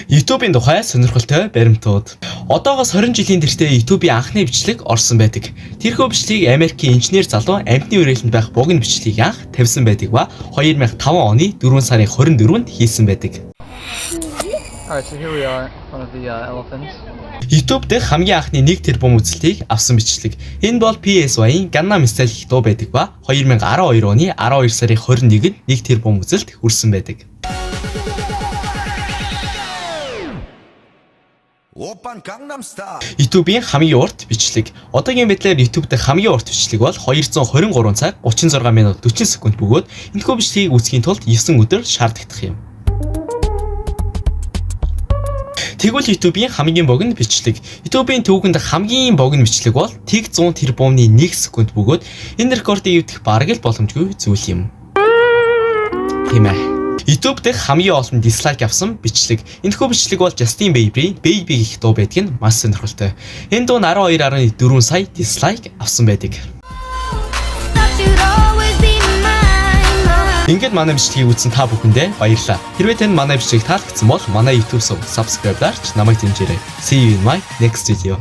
YouTube-ийн тухай сонирхолтой баримтууд. Одоогоос 20 жилийн тэртээ YouTube-ийн анхны бичлэг орсон байдаг. Тэрхүү бичлэгийг Америкийн инженер залуу амьтны хүрээлэнд байх богино бичлэгийг анх тавьсан байдаг ба 2005 оны 4 сарын 24-нд хийсэн байдаг. Alright, so here we are in front of the elephants. YouTube дэх хамгийн анхны 1 тэрбум үзэлтийг авсан бичлэг. Энэ бол PSY-ийн Gangnam Style гэх дуу байдаг ба 2012 оны 12 сарын 21-нд 1 тэрбум үзэлт хүрсэн байдаг. 오빤 강남스타일. YouTube-ийн хамгийн урт бичлэг. Одоогийн байдлаар YouTube дэх хамгийн урт бичлэг бол 223 цаг 36 минут 40 секунд бөгөөд энэхүү бичлэгийг үзэхийн тулд 9 өдөр шаардлагатай юм. Тэгвэл YouTube-ийн хамгийн богино бичлэг. YouTube-ийн түүхэнд хамгийн богино бичлэг бол тэг 100 тэрбумны 1 секунд бөгөөд энэ рекордыг эвдэх бараг л боломжгүй зүйл юм. Тийм ээ. YouTube дэх хамгийн олон dislike авсан бичлэг. Энэхүү бичлэг бол Justin Bieber-ийн Baby гэх дуу байдаг нь маш сонирхолтой. Энэ дуу нь 12.4 сая dislike авсан байдаг. Thought you'd always be mine, mine. Ингээд манай бичлэгийг үзсэн та бүхэндээ баярлалаа. Хэрвээ танд манай бичлэг таалагдсан бол манай YouTube суваг subscribe дарж намайг дэмжээрэй. See you in my next video.